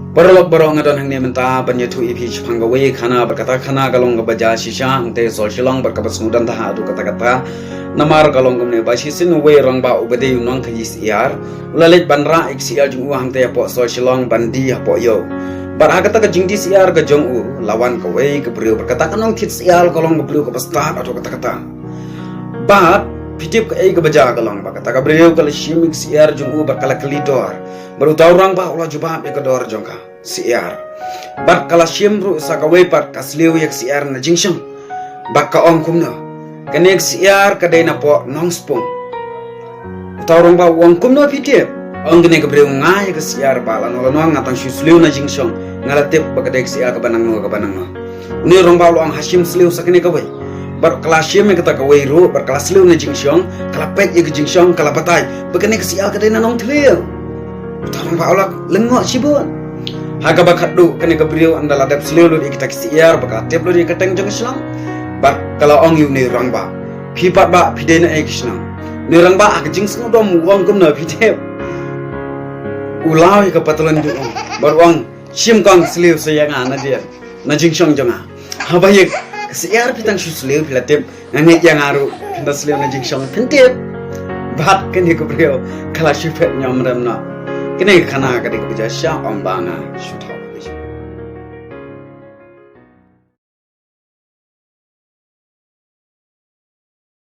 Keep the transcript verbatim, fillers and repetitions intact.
Paralok baroh, nga don hangne mynta ban ïathuh ïa phi shaphang kawei ka khana, bad kata ka khana ka long kaba jia shisha hangtei Sor Shillong, bad kaba sngewdon bha haduh katta katta. Namar ka long kumne, ba shisien uwei u rangbah uba dei u nongkhaïi syiar u la leit ban rah ïa ka syiar jong u hangtei hapoh Sor Shillong ban die hapoh ïew. Bad ha kata ka jingdie syiar ka jong u la wan kawei ka briew, bad kata ka nongthied syiar ka long ka briew kaba stad haduh katta katta. Bad phi tip kaei kaba jia? Ka long ba kata ka briew ka la shim ïa ka syiar jong u bad ka la kylli dor. Bad uta u rangbah u la jubab ïa ka dor jong ka syiar. Bad ka la shim ruh sa kawei pat ka sliew ïa ka syiar na jingshong. Bad ka ong kumno, kane ka syiar ka dei napoh Nongspung. Uta u rangbah u ong, kumno phi tip? Ong kane ka briew, nga ïa ka syiar ba lano lano nga tang shu sliew na jingshong, nga la tip ba ka dei ka syiar kaba nangno kaba nangno. Une u rangbah u la ong, ha shim sliew sa kane kawei. Bad ka la shim ïa kata kawei ruh, bad ka la sliew na jingshong, ka la peit ïa ka jingshong, ka la batai ba kane ka syiar ka dei na Nongthliew. Uta u rangbah u la lyngngoh shibun. Ha kaba khatduh kane ka briew ynda la dep sliew lut ïa kata ka syiar bad ka la tip lut ïa ka kyrteng jong ka shnong, bad ka la ong ïa une u rangbah, phi pat bah, phi dei na ei ka shnong? Une u rangbah ha ka jingsngewdom u ong kumno phi tip? U law ïa ka patlun jong u bad u ong, shim kong sliew sa ïa nga na dien, na jingshong jong nga. Haba ïa ka syiar phi tang shu sliew, phi la tip, nga ngeit ïa nga ruh phin da sliew na jingshong, phin tip. Bad kane ka briew ka la shu phet ñiamrem noh. Kane ka khana ka dei kaba jia shisha, ym ba nga shu thaw.